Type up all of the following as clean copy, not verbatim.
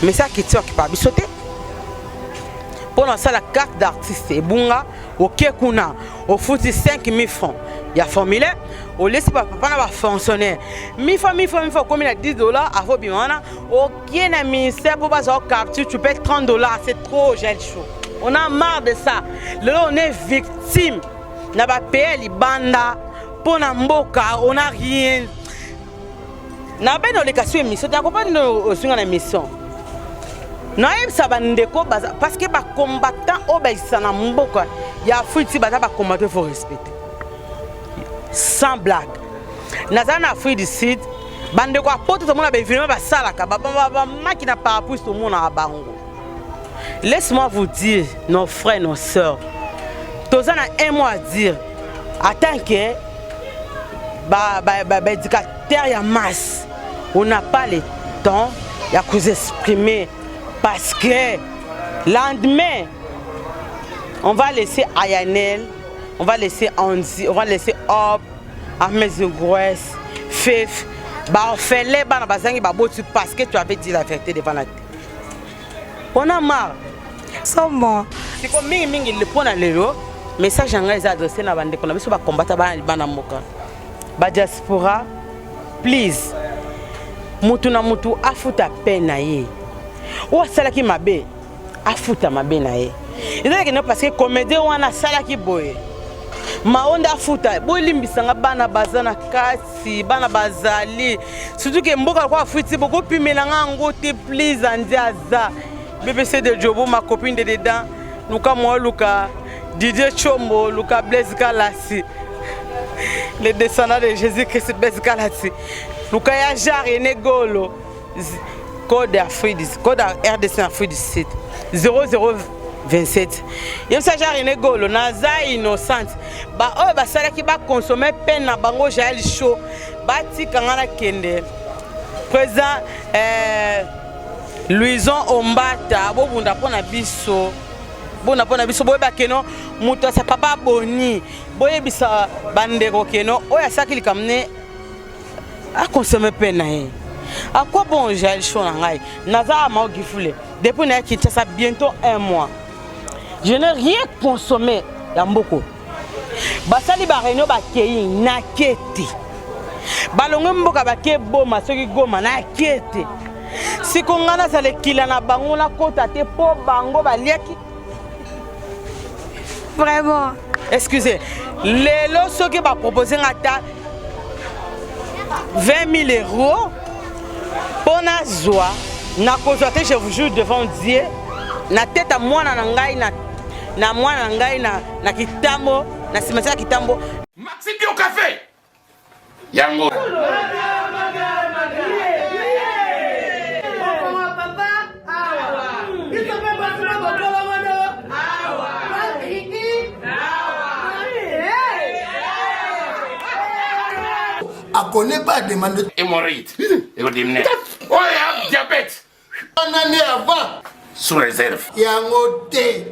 Mais ça kiti okipa biso te. Mpo na osala carte d'artiste ebunga, oke kuna ofuti 5000 francs ya formulaire, olesi bapapa na bafonctionnaire mifa mifa mifa, okomi na 10 $ avant obima wana, okie na ministère mpo bazwa capture, tu paies 30 $. C'est trop. Jael Show, on a marre de ça. Lelo on est victime na bapays ya libanda mpo na mboka, on a rien. Na bene oleka so émission te, akopani osunga na émission, nayebisa bandeko, parce que bacombattant oyo baexista na mboka ya Afrique ti baza bacombattant, faut respecter. Sans blague, naza na Afrique du Sud, bandeko ya poto, tomona baévénement basalaka, bamaki na parapluie, tomonaka bango. Laisse-moi vous dire, nos frères, nos sœurs, toza na un mot à dire en tant que baéducateur ya masse. On n'a pas le temps ya s'exprimer parce que lendemain on va laisser Ayanel, on va laisser Andy, on va laisser Hop, Ahmed Zogouès, Fef, baorphelin, bana bazangi baboti, parce que tu avais dit la vérité devant la tête. On a marre. Somo. Siko mingimingi mpona lelo, message ya ngai eza adressé na bandeko na biso bakombata, bana libanda mboka, badiaspora. Please, mutu na mutu afuta pe na ye. Oyo asalaki mabe, afuta mabe na ye. Ezalaki no parce que comédien wana asalaki boye, mao nde afuta. Bolimbisanga, bana baza na kasi, bana bazali surtout ke mboka lokola afuti, bokopimelanga yango te. Please, andi aza BBC de Jobo, ma copine de dedans, luka mwa, luka Didier Chombo, luka Blaise Kalasi, le descendant de Jésus Christ. Blaise Kalasi, luka ya Jean René Golo, code Afrique, code RDC Afrique du Sud 0027. Yebisa Jean René Golo, naza innocente. Baoyo basalaki baconsommer mpe na bango. Jael Show, batika nga nakende. Président Louison Ombata, bobunda mpo na biso, bobunda mpo na biso. Boyeba keno moto asa papa boni, boyebisa bandeko keno oyo asalaki likambo ne aconsommer mpe na ye. À quoi bon? Jael Show na ngai, naza Mao Gifule. Depuis naya Kinshasa, bientôt un mois, je n'ai rien consommé ya mboko. Basali baréunion, bakei, nake te. Balongwe mboka, bake boma, soki Goma, nake te. Siko ngai nazala ekila na bango, nakota te mpo bango baliaki. Vraiment. Excusez, lelo soki bapropose nga ata 20 000 euros mpo nazwa, nakozwa te. Je vous jure devant Dieu, na tete ya mwana na ngai, na mwana na ngai na Kitambo, na nsima ya Kitambo. Maxi Bio Café yango. Akone pas demande. Hémorroïde ekodimine oyo ya diabète. Wana nde avant. Sous réserve. Yango te.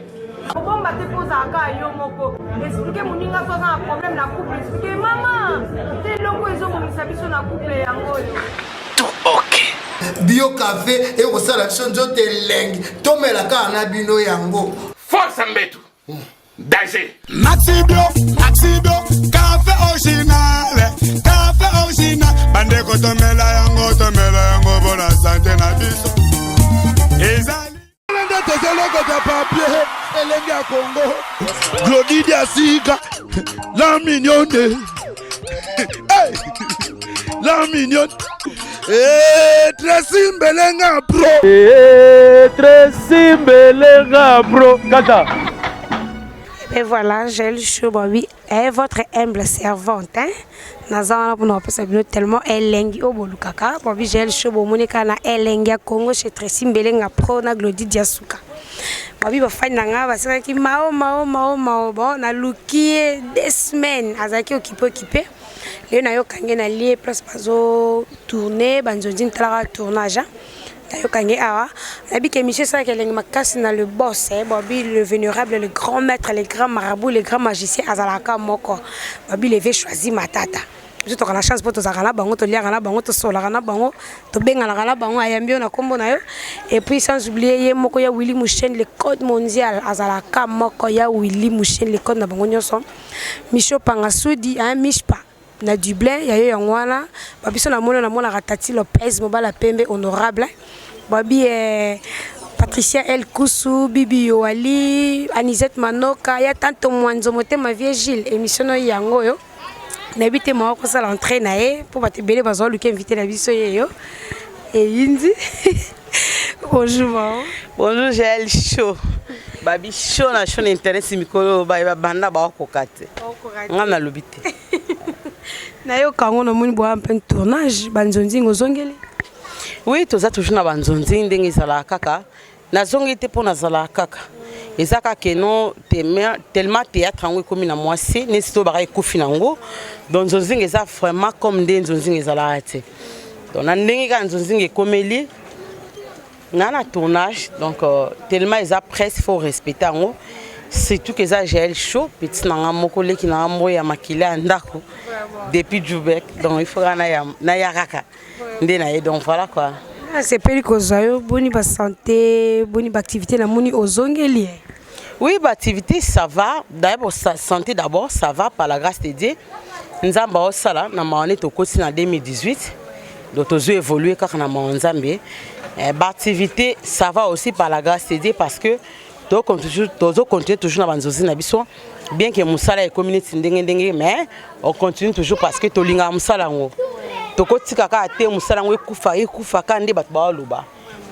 Kobomba te, mpo ozalaka yo moko. Expliquer moninga so aza na problème na couple, expliquer mama te eloko ezobongisa biso na couple yango oyo. Tout ok. Bio Café ekosala biso nzoto elengi, tomela kaka na bino yango. Force mbetu danger. Maxi Bio, Maxi Bio, café original, café original. Bandeko, tomela yango, tomela yango mpona santé na biso. Ezali nde tozolokota papier elenge ya Kongo. Glodi Diasika, la mignonne, hey! La mignonne. Hey, Tracy Mbelenga pro. Hey, Tracy Mbelenga pro kaka. Et voilà, Jael Show, oui, est votre humble servante. Hein? Naza wana mpona kopesa bino tellement elengi oyo bolukaka. Bobi Jael Show, bomoni kaka na elengi ya Congo chez Tracy Mbelenga Pro na Glodi Diasuka. Babi bafani na ngai basekaki mao mao mao mao. Bon, naluki ye 2 semaines, azalaki occupé occupé. Lelo nayokange na lie place bazotourner banzonzi, ntalaka tournage, nayokange awa. Nayebi ke émission esalaka elengi makasi na le boss, eh, Bobi le vénérable, le grand maître, le grand marabout, le grand magicien, azalaka moko. Bobi leve choisi matata. Biso tozalaka na chance mpo tozalaka na bango, toliaka na bango, tosolaka na bango, tobenganaka na bango, ayambi yo na nkombo na yo. Et puis sans oublier ye moko ya Willy Mouchen, le code mondial, azalaka moko ya Willy Mouchen, le code na bango nyonso. Micho Pangasudi, hein, Mishpa na Dublin, ya yo yango wana. Ba biso na mona namonaka Tati Lopez, mobala pembe honorable. Babi Patricia El Kusu, Bibi Yoali, Anisette Manoka, ya Tanto Mwanzo Motema Vieux Gilles, émission no yango yo. Nayebi te moko kosala entrée na ye mpo bato ebele bazwa luka invité na biso ye yo eyindi. Bonjour mao. Bonjour Jael Show. Babi show na show na internet mikolo ba banda baokoka te. Nga nalobi te. Nayoka yango, namoni boya mpe tournage banzonzingo ozongeli. Oui, toza toujours na banzonzi ndenge ezalaka kaka. Nazongi te mpo nazalaka kaka. Eza kaka keno tellement théâtre yango ekomi na mwasi neti to baka ekufi nango. Donc nzonzinga eza vraiment comme nde nzonzinga ezalaka te. Donc na ndenge kaka nzonzinga ekomeli na tournage, donc tellement eza presse, faut respecter yango, surtout que eza Jael Show, petit na nga moko, leki na nga moko ya makila ya ndako depuis Jubek. Donc il faut kaka naya kaka nde na ye. Donc voilà quoi. Nasepeli kozwa yo. Boni basanté? Boni baactivité? Namoni ozongeli. Oui, l'activité, ça va. D'abord, santé d'abord, ça va par la grâce de Dieu. Nzambe osala na mawane tokoti na 2018. Donc tozo évoluer kaka na mawa Nzambe. Eh, l'activité, ça va aussi par la grâce de Dieu parce que tozo continuer toujours na banzozi na biso, bien que mosala ekomi neti ndenge ndenge, mais on continue toujours parce que tolingaka mosala yango. Tokotika kaka te mosala yango ekufa ekufa kaka nde bato baoloba.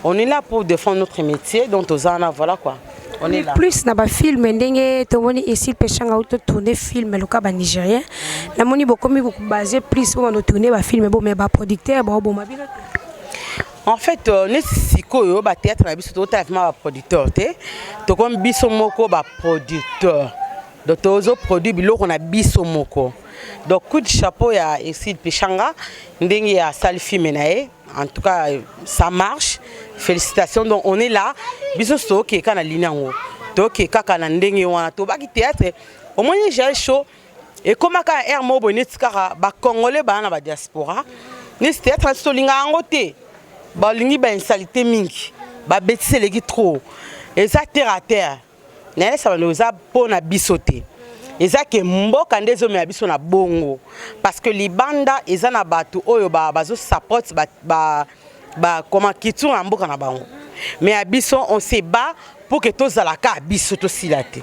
On est là pour défendre notre métier, donc toza wana, voilà quoi. On est là. Plus na bafilm, ndenge tomoni Esil Peshanga auto tourner film loka banigérien, namoni bokomi base plus po bando tourner bafilm bo, mais baproducteur baoboma bino te. En fait, neti sikoyo bathéâtre na biso, totala vraiment baproducteur te, tokomi biso moko baproducteur. Donc tozoproduire biloko na biso moko. Donc coup de chapeau ya Esid Peshanga ndenge ya asali film na ye. En tout cas, ça marche, félicitations. Donc on est là, biso tokeka na ligne yango, toke kaka na ndenge wana. Tobaki théâtre, omoni Jael Show ekomaka aire moko boye neti kaka bacongolais baya na badiaspora, neti théâtre na biso tolinga yango te, balingi bainsalité mingi, babétise eleki trop, eza terre à terre. Nayelesa bandeko, eza mpo na biso te, eza ke mboka nde ezomela biso na bongo, parce que libanda eza na bato oyo bazosupport ba, comment, culture ya mboka na bango, mais ya biso, on se bat pour que tozalaka ya biso, tosila te.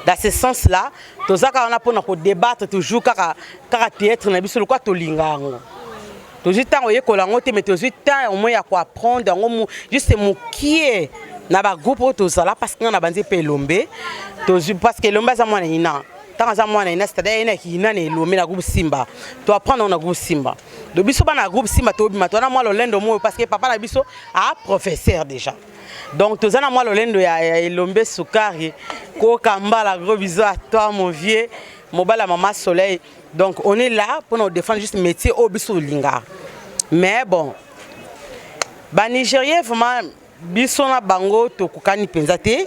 Dans ce sens là, toza kaka wana mpona kodébattre toujours kaka kaka théâtre na biso lokwa tolinga yango. Tozwi ntango oyekola yango te, mais tozwi temps au moins ya koapprendre yango juste mokie na bagroupe oyo tozala, parce que nga na bandi mpe Elombe. Tozwi parce que Elombe aza mwana ina, ntango aza mwana ina, c'est-à-dire ye na ina na Elombe na groupe Simba, toapprendre yango na groupe Simba. Donc biso bana ya groupe Simba tobima, toza na mwa lolendo moyo parce que papa na biso a professeur déjà. Donc toza na mwa lolendo ya Elombe Sukari Kokambala. Gros bisous à toi, mon vieux, mobala mama Soleil. Donc on est là pour nous défendre juste métier oyo biso olingaka. Mais bon, banigérien vraiment, biso na bango tokokani mpenza te,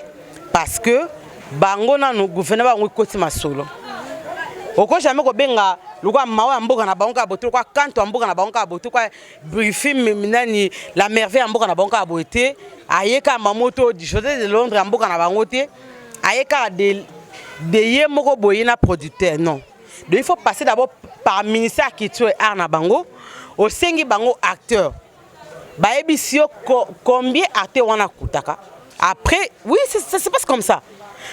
parce que bango nanu gouvernement bango ekoti masolo. Oko jamais kobenga lokwa mawa ya mboka na bango kaka boye te, lokwa kanto ya mboka na bango kaka boye te, lokwa brifi nani la merveille ya mboka na bango kaka boye te. Aye kaka mamoto José de Londres ya mboka na bango te, aye kaka de ye moko boye na producteur, non. Donc il faut passer d'abord par ministère ya culture et art na bango. Osengi bango acteur, bayebisi yo combien acteur wana akutaka. Après, oui, ça se passe comme ça.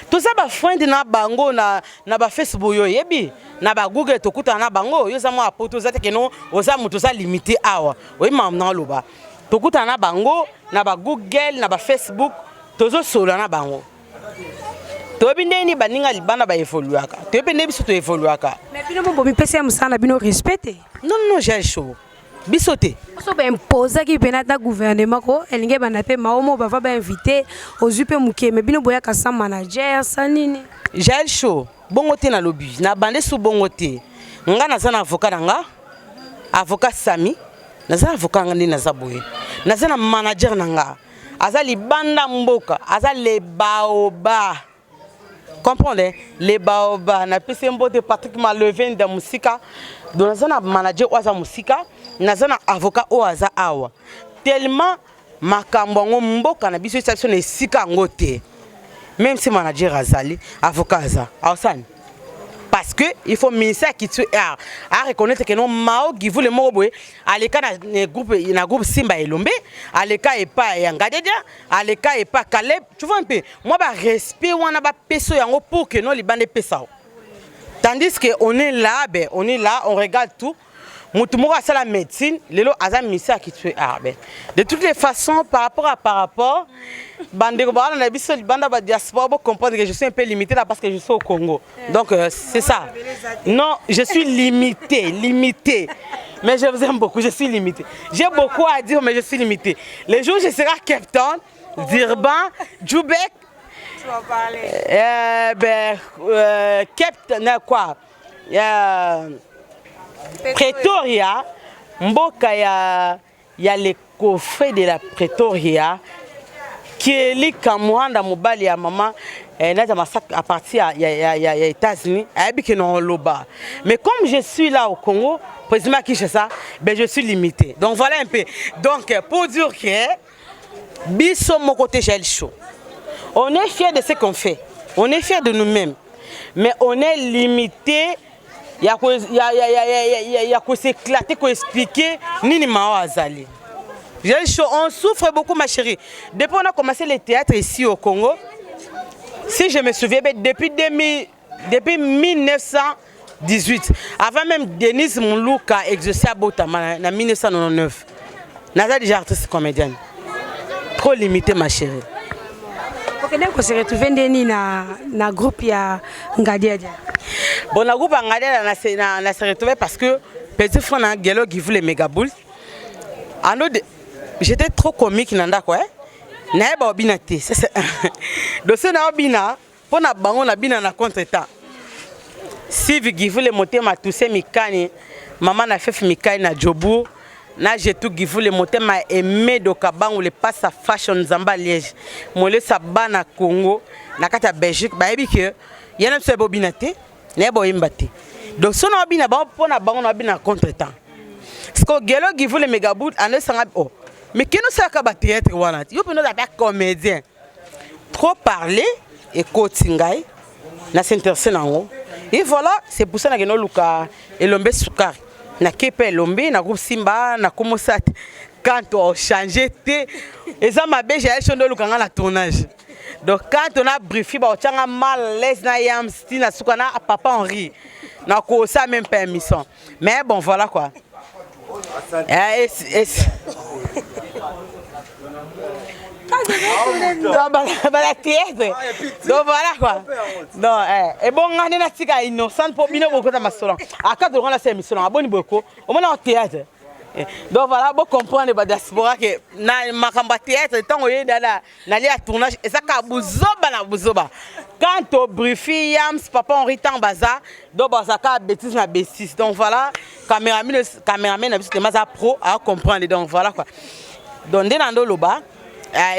Toza bafriend na bango na bafacebook, oyo oyebi, na bagoogle, tokutana na bango. Yo oza mwa poto, oza te keno oza moto oza limité awa, oyebi makambo na oloba. Tokutana na bango na bagoogle, na bafacebook, tozosolola na bango. Toyebi ndenge nini baninga libanda baévoluaka, toyebi ndenge biso toévoluaka. Mais bino mo bomipesa ya mosala na bino respect te. Non, non, Jael Show, biso te. So baimposaki mpena ata gouvernement ko elingi ebanda mpe mao mo bava bainvité, ozwi mpe moke, mais bino boyaka sans manager, sans nini. Jael Show, bongo te. Nalobi na bande su bongo te. Nga naza na avocat na nga, avocat Sami. Naza na avocat nga nde naza boye, naza na manager na nga, aza libanda mboka, aza le baoba, comprendre, le baoba. Napesi ye mbote, Patrick Malevin da mosika. Donc naza na manager oyo aza mosika, naza na avocat oyo aza awa. Tellement makambo yango mboka na biso esa biso na esika yango te. Même si manager azali, avocat aza, aosani. Parce que il faut ministère culture et art à reconnaître que non, Mao Givule moko boye aleka na groupe, na groupe Simba Elombe, aleka epa ya Ngadedia, aleka epa Caleb, tu vois un peu. Moi ba respect wana ba peso yango pour que non libande pesa. Tandis que on est là, ben on est là, on regarde tout. Mutu moko asala médecine, lelo aza ministère culture et art, ben. De toutes les façons, par rapport bandeko bana na biso libanda ba diaspora, bo comprendre que je suis un peu limité là parce que je suis au Congo. Donc c'est ça. Non, je suis limité, limité. Mais je vous aime beaucoup, je suis limité. J'ai beaucoup à dire, mais je suis limité. Les jours où je serai à Cape Town, Durban, Djoubek, tu vas parler. Ben, Cape Town, quoi? Pretoria, mboka ya le coffret de la Pretoria, Kelly Kamuhanda mobali ya mama Nadia Masak à partir ya États-Unis, ayebi ke non loba. Mais comme je suis là au Congo, président Kinshasa, ben je suis limité. Donc voilà un peu. Donc pour dire que biso moko te Jael Show. On est fiers de ce qu'on fait. On est fiers de nous-mêmes. Mais on est limité ya ko ya ya ya ya ya ya ko s'éclater, ko expliquer nini mao azali. Jael Show, on souffre beaucoup, ma chérie. Depuis on a commencé le théâtre ici au Congo, si je me souviens bien, depuis 2000, depuis 1918, avant même Denise Moulouka exaucé à Botama, en 1999, naza déjà artiste comédienne. Trop limité, ma chérie. Ok, donc on se retrouve ndeni na groupe ya Ngadiadia. Bon, na groupe ya Ngadiadia, na se retrouvé parce que petit frère na Gelo Givu les Megaboul. Ando de, j'étais trop comique nanda quoi. Naye ba obina te. Ça c'est dossier na obina pour na bango na bina na contre-temps. Sivi Givu le motema toussé mikani, maman na fef mikani na Jobu. Na jetu Givu le motema aimé do kabangu le passe à fashion Nzamba Liège. Molesa bana Congo na kata Belgique ba yebi que yana biso bobina te, na boyemba te. Donc sono obina ba pona bango na bina contre-temps. Parce que Gelo Givu le Megabout ane sanga oh. Mais keno saka ba théâtre wana. Yo peno da comédien. Trop parler et kotingai na s'intéresser nango. Et voilà, c'est pour ça que luka elombe sukari. Na kepe elombe na groupe Simba na komosat quand on change te eza mabe Jael Show ndo luka nga na tournage. Donc quand on a briefé ba otanga mal à l'aise na yam stina suka na papa Henri na ko ça même permission. Mais bon voilà quoi. Eh, et, donc, bah, la théâtre. Donc voilà quoi. Donc, eh, et bon, on est na innocent pour bino beaucoup dans ma salon. À cadre on a c'est émission, aboni beaucoup. Au moins en théâtre. Donc voilà, bon comprendre ba diaspora que na makambo théâtre tant oye dada na li à tournage et ça ka buzoba na buzoba. Quand au briefing Yams papa Henri Tambaza, donc bazaka bêtise na bêtise. Donc voilà, caméraman na biso te maza pro à comprendre. Donc voilà quoi. Donc nde na ndoloba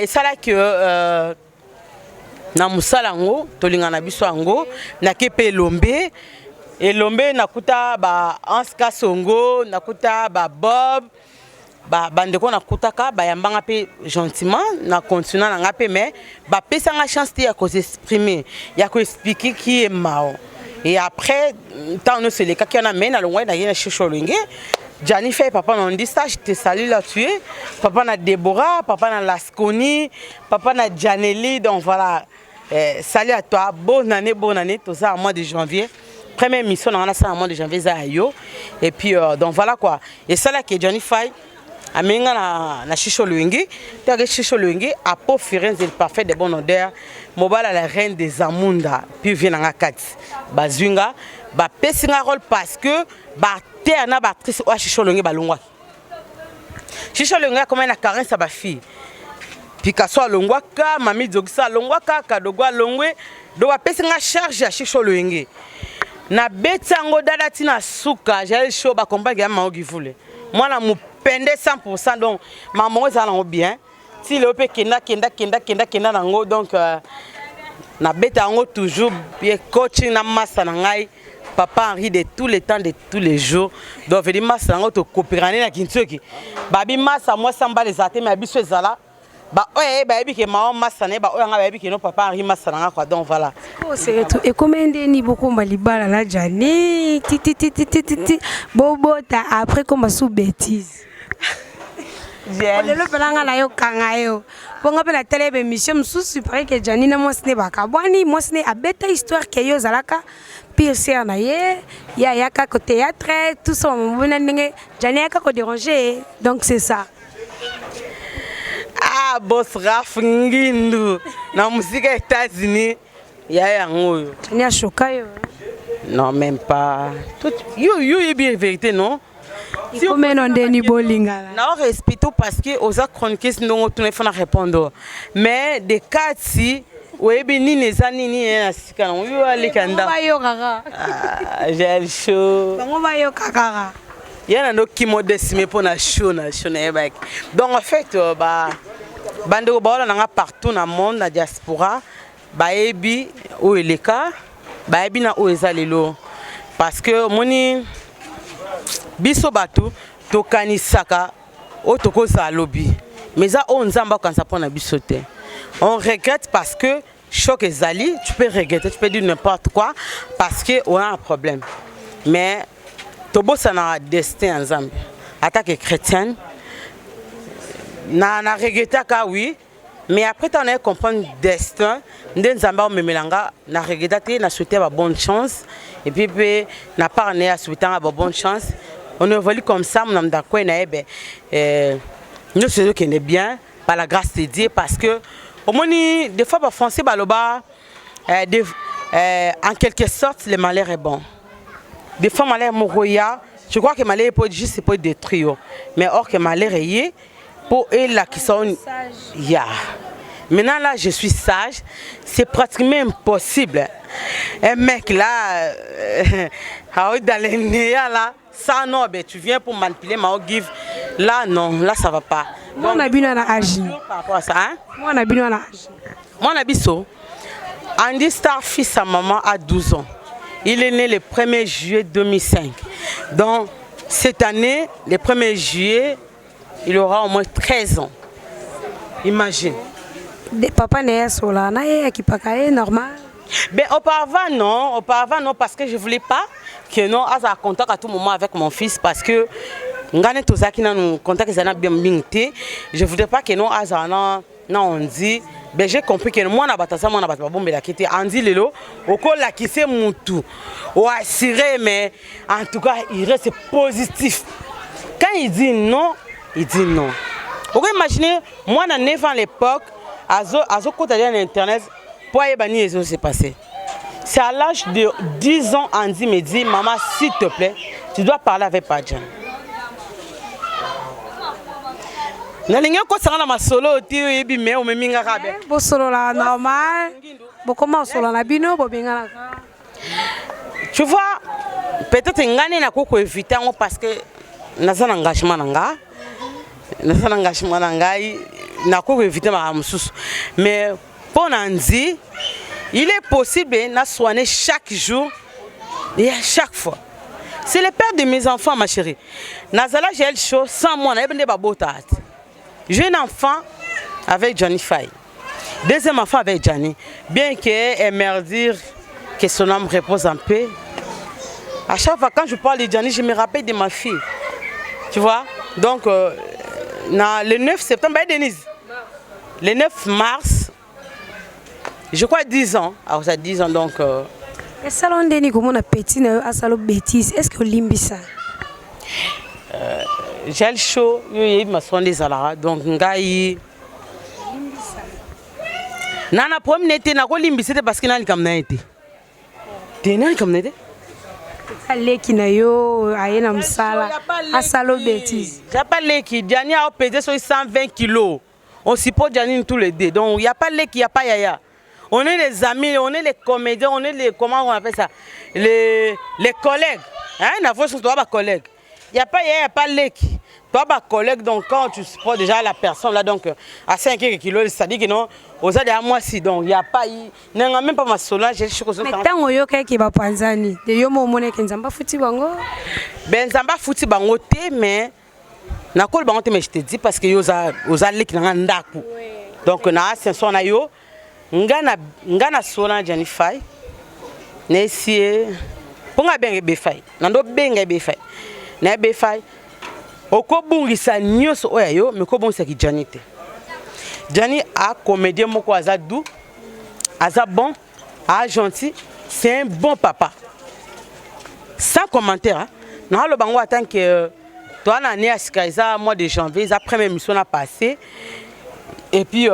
et ça là que na musala ngo tolinga na biso yango na kepe elombe elombe nakuta ba Anska Songo nakuta ba Bob ba bandeko nakutaka bayambanga mpe gentiment na continent na nga mpe mais bapesanga chance te ya kosexprimer, ya koexpliquer qui est Mao. Et après ntango nyonso elekaki wana me nalongwai naye na Shosho Olenge Gianni fait papa na ndisa, je te salue là tu es papa na Déborah, papa na Lasconi, papa na Janelli. Donc voilà, salut à toi, bonne année, bonne année tout ça. En mois de janvier, première mission na ça en mois de janvier za yo. Et puis donc voilà quoi. Et ça là que Johnny Fay amenga na Shisho Lwenge tage Shisho Lwenge apo Firenze le parfait de bonne odeur mobala la reine des Amunda puis vient nga kati bazwinga ba pesinga rôle parce que ba terre na ba actrice wa Shisho Lwenge balongwa Shisho Lwenge comme na carence ba fille Picasso alongwaka, Mami Dzogisa alongwaka, Kadogo alongwe, do bapesinga charge ya Shisho Lwenge na beti yango dada tina suka. Jael Show ba comprendre ya Mao Givule mwana mopende 100%. Donc maman ezala nango bien ti lelo mpe kenda kenda kenda kenda kenda nango. Donc na beta yango toujours bien coaching na masa na ngai. Papa Henri de tous les temps, de tous les jours. Donc vedi masa nango tokopirane na kinsoki. Babi masa mwasi mbala ezala te, mais biso ezala. Ba oyo bayebi ke mama masa na ye, ba oyo nga bayebi ke no papa Henri masa na nga quoi. Donc voilà. Oseretu ekoma ndeni bokoma libala na Jani ti ti ti ti ti ti ti bobota après koma sous bêtise. Lelo mpena nga nayokanga yo mpo nga mpe natala ye baémission mosusu, paraît ke Jani na mwasi ne bakabwani, mwasi ne abeta histoire ke yo ozalaka pire sœur na ye, ye ayaka ko théâtre, tout ça, mamobona ndenge Jani ayaka kodéranger ye, donc c'est ça. Ah, boss Raf Ngindu na mosika États-Unis ya yango oyo. Jani ashoka yo? Non, même pas. Yo yo yebi vérité, non? Ikomeno ndeni bolingana? Na respecte parce que oza chroniqueuse, ndongo tuna ifo na répondre, mais de kati oyebi nini eza nini ye na sika nango yo aleka ndako. Bayokaka. Ah, Jael Show. Bango bayoka kaka. Ye na ndokima odesime mpo na show na show nayebaki. Donc en fait ba bandeko baola nanga partout na monde, na diaspora, bayebi oyo eleka, bayebi na oyo eza lelo, parce que omoni biso bato tokanisaka oyo tokozala lobi, mais eza oyo Nzambe akokanisa mpo na biso te. On regrette parce que choc ezali, tu peux regretter, tu peux dire n'importe quoi parce que on a un problème, mais tobosanaka destin ya Nzambe. Atake chrétienne na regrettaka, oui, mais après ntango naye comprendre destin nde Nzambe aomemela nga, na regretta te, na souhaité ba bonne chance et puis mpe na part na ye asouhaitanga ba bonne chance. On évolue comme ça, mona ndako na ye be nyonso ezokende bien par la grâce de Dieu, parce que omoni des fois bafrançais baloba en quelque sorte le malheur est bon. Des fois malheur moko ya, je crois que malheur peut juste peut détruire, mais or que malheur eye mpo elakisa ya. Maintenant là, je suis sage, c'est pratiquement impossible. Un mec là, dans les néa là, ça non, ben tu viens pour manipuler ma give. Là non, là ça va pas. Mwana bino na âge? Par rapport à ça, hein? Mwana bino na âge? Mwana biso, Andy Star, fils à maman, a 12 ans. Il est né le 1er juillet 2005. Donc, cette année, le 1er juillet, il aura au moins 13 ans. Imagine. De papa na ye asola na ye, akipaka ye normal? Ben, auparavant, non. Auparavant, non, parce que je voulais pas que non, aza contact à tout moment avec mon fils, parce que ngane tozalaki nanu contact ezali na bien mingi te. Je voudrais pas que non azala na on dit. Ben, j'ai compris que mwana bato aza mwana bato, babombelaki te. Andi lelo okolakise mutu oassure, mais en tout cas il reste positif. Quand il dit non, il dit non. Oko imaginer mwana 9 ans à l'époque azokota azo na internet po ayeba nini ezo se passer. C'est à l'âge de 10 ans, Andy me dit: «Maman, s'il te plaît, tu dois parler avec Padjan.» Nalingi okosanga na masolo te, oyebi, me omemi nga kaka be. Bosolola normal, bokoma osolola na bino, bobenganaka? Tu vois, peut-être nga nde nakoki koéviter yango parce que naza na engagement na nga, naza na engagement na ngai, nakoki koéviter makambo mosusu. Mais mpo na Ndi, il est possible nasoigner chaque jour et à chaque fois. C'est le père de mes enfants, ma chérie. Nazala Jael Show sans moi, nayebi nde babota te. J'ai un enfant avec Johnny Fay, deuxième enfant avec Johnny, bien que aimerait dire que son âme repose en paix. À chaque fois quand je parle de Johnny, je me rappelle de ma fille, tu vois. Donc na, le 9 septembre, bah, Denise, le 9 mars, je crois 10 ans. Alors ça 10 ans donc. Esala ndeni komona petit na yo asala bêtise? Est ce que olimbisa? Jael Show, yo yebi masolo nde ezalaka. Donc ngai na problème ne te, nakolimbisa te parce que na likambo na ye te te, na likambo na ye te. Aleki na yo aye na mosala, asala bêtise. J'ai pas leki. Gianni a pesé sur 120 kilos, on supporte Gianni tous les deux. Donc il y a pas leki, il y a pas yaya. On est les amis, on est les comédiens, on est les, comment on appelle ça, les collègues, hein. Na voix surtout ba collègues. Y a pas yaya, y a pas leki. Toi ba collègue donc quand tu supportes déjà la personne là donc à 5 kilos ça dit que non oza deja mwasi donc y a pas nanga même pas masolo je suis Mais ntango oyokaki bapanzani te yo mo omonaki Nzambe afuti bango? Ben Nzambe afuti bango te, mais nakoloba bango te, mais je te dis parce que yo oza oza leki na nga ndako, donc na ascension na yo nga na solo na Jani Fai na esie mpo nga abenga ebe Fai na ndo benga ebe Fai na ebe Fai okobungisa nyonso oyo ya yo, mais okobungisaki Jani te. Jani a comédien moko aza doux, aza bon, a gentil, c'est un bon papa sans commentaire, hein. Naloba yango en tant que toa na année ya sika, eza mois de janvier, eza première émission na passé et puis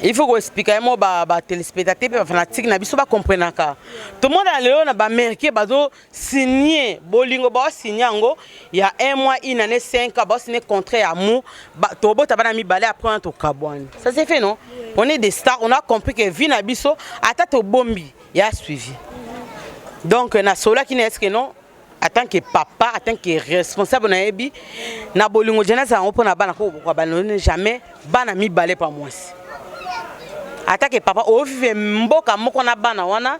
il faut koexpliquer ye mo batéléspectateur mpe bafanatique na biso bacomprenaka. Tomona lelo na baaméricain bazosigne bolingo, baosigne yango ya un mois, une année, 5 ans, baosigne contrat ya amour, tobota bana mibale, après wana tokabwani. Ça c'est fait, non? On est des stars, on a compris que vie na biso ata tobombi ya suivi. Donc nasolaki na est-ce non, en tant que papa, en tant que responsable, nayebi na bolingo jana azala yango mpo na bana kokoka banone jamais bana mibale pa mwasi. En tant que papa ovive mboka moko na bana wana,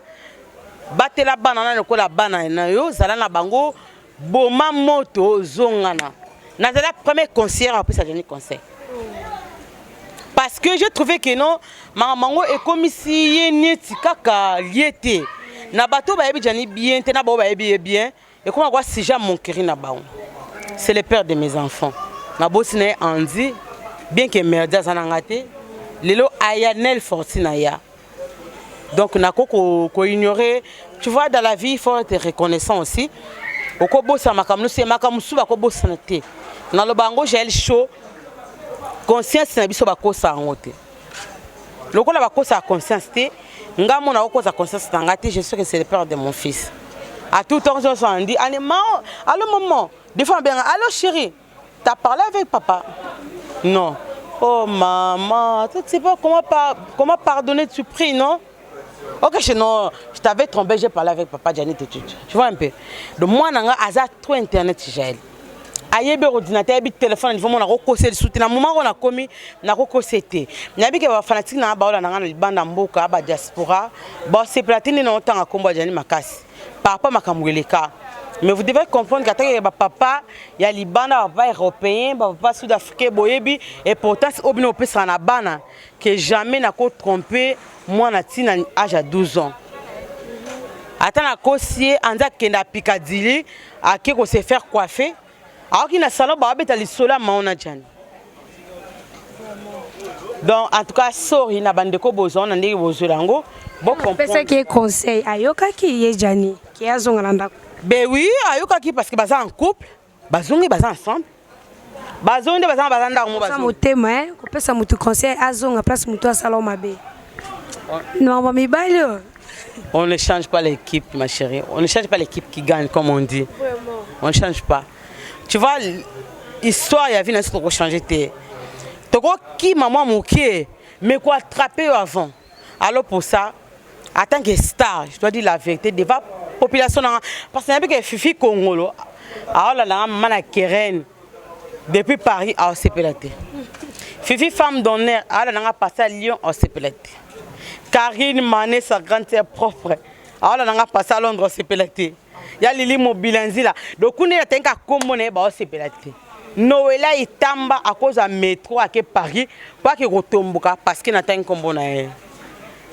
batela bana wana lokola bana na yo, zala na bango, boma moto ozongana. Nazala premier conseillère apesa Jani conseil parce que j'ai trouvé que non, makambo yango ekomisi ye neti kaka lie te na bato bayebi Jani bien te, na bao bayebi ye bien, ekoma kwa sujet ya moquerie na bango. C'est le père de mes enfants, nabosi na ye Andi, bien que merdi aza na nga te lelo, aya Nel Fortune aya. Donc nako koignorer, tu vois, dans la vie il faut être reconnaissant aussi. Okobosana makambo nyonso, makambo mosusu bakobosana te. Naloba yango Jael Show, conscience na biso bakosa yango te. Lokola bakosaka conscience te, nga mona okoza conscience na nga te. Je sais que c'est le père de mon fils. À tout temps nyonso andi ani ma allo maman, des fois abenga allo chérie, t'as parlé avec papa? Non, oh maman, tu sais pas comment pardonner, tu pries, non? Ok, je, non, je t'avais trompé, j'ai parlé avec papa Gianni tout de suite. Tu vois un peu. Donc moi, nanga, aza trop internet, Jaël. Ayebi ordinateur, ayebi téléphone, niveau mona kokosa lisusu te. Na moment oyo nakomi nakokosa te, nayebi ke bafanatique na nga baola na nga na libanda mboka, badiaspora basepela te nde na otanga nkombo ya Jani makasi par rapport makambo eleka. Mais vous devez comprendre qu'atake bapapa ya libanda, bapapa européen, bapapa sud africain, boyebi importance oyo bino opesaka na bana, que jamais nakotrompe mwana ntina âge ya 12 ans. Ata nakosi ye, anza akende apikadili, ake kose faire coiffer, aoki na salon baobeta lisolo ya mao na Jani. Donc en tout cas sorry na bandeko bozwa na ndenge bozwela yango. Opesaki ye conseil, ayokaki ye Jani ke azonga na ndako? Ben oui, ayokaki parce que baza en couple, bazongi, baza ensemble, bazongi nde baza ndako mo. Baza motema kopesa motu conseil azonga place motu asala mabe, makambo mibali oyo. On ne change pas l'équipe, ma chérie. On ne change pas l'équipe qui gagne, comme on dit. Vraiment. On ne change pas. Tu vois, histoire ya vie na biso tokochange te. Tokokima mwa moke, mais koattraper yo avant. Alors pour ça, en tant que star, je dois dire la vérité devant population nanga parce que nayebi ke Fifi Kongolo aolanda nga, mama na Keren depuis Paris, aosepela te. Fifi femme d'honneur aolanda nga passe à Lyon, aosepela te. Karine Mané, sa grande sœur propre, aolanda nga passe à Londres, aosepela te. Ya Lili Mobila nzila, donc kuna yatenga kombo na ye, baosepela te. Noela Etamba akozwa métro ake Paris po ake kotomboka parce que natangi nkombo na ye.